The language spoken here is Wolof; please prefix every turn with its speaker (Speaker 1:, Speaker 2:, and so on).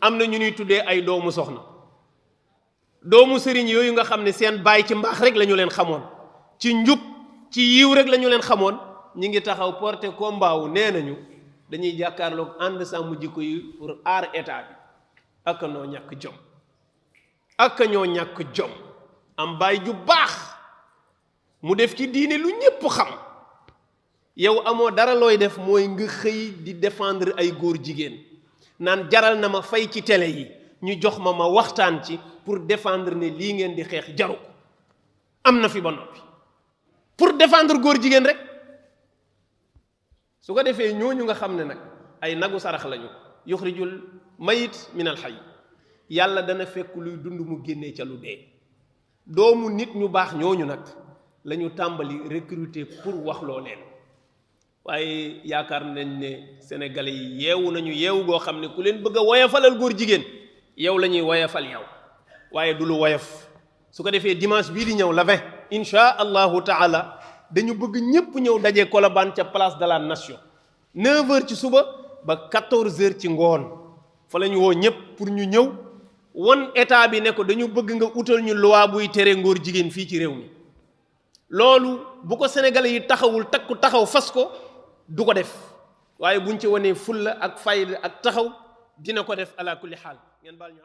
Speaker 1: am na ñu ñuy tuddee ay doomu soxna doomu sëriñ yooyu nga xam ne seen baay ci mbaax rek la ñu leen xamoon ci njub ci yiw rek la ñu leen xamoon ñi ngi taxaw porté combat wu nee nañu dañuy jàkkaarloog ànd sàmm jikko yi pour aar état bi ak ñoo ñàkk jom ak ñoo ñàkk jom am baay ju baax mu def ci diine lu ñépp xam yow amoo dara looy def mooy nga xëy di défendre ay góor jigéen naan jaral na ma fay ci télé yi ñu jox ma waxtaan ci pour défendre ne lii ngeen di xeex jaru ko am na fi ba noppi pour défendre góor jigéen rek su ko defee ñooñu nga xam ne nag ay nagu sarax lañu yuxrijul mayit min al hayy yàlla dana fekk luy dund mu génnee ca lu dee doomu nit ñu baax ñooñu nag la ñu tàmbali recruter pour wax loo leen waaye yaakaar nañ ne sénégalais yi yeewu nañu yeewu goo xam ne ku leen bëgg a woyafalal góor jigéen yow la ñuy woyafal yow waaye du lu woyaf su ko defee dimanche bii di ñëw la 20 insha allahu taala dañu bëgg ñépp ñëw daje Colobane ca place de la nation 9h ci suba ba 14h ci ngoon fa la ñu woo ñépp pour ñu ñëw won état bi ne ko dañu bëgg nga utal ñu loi buy tere ngóor jigéen fii ci réew mi loolu bu ko sénégalais yi taxawul takku taxaw fas ko du ko def waaye buñ ci wanee fulla ak fayda ak taxaw dina ko def ala kulli xaal ngeen baal ñu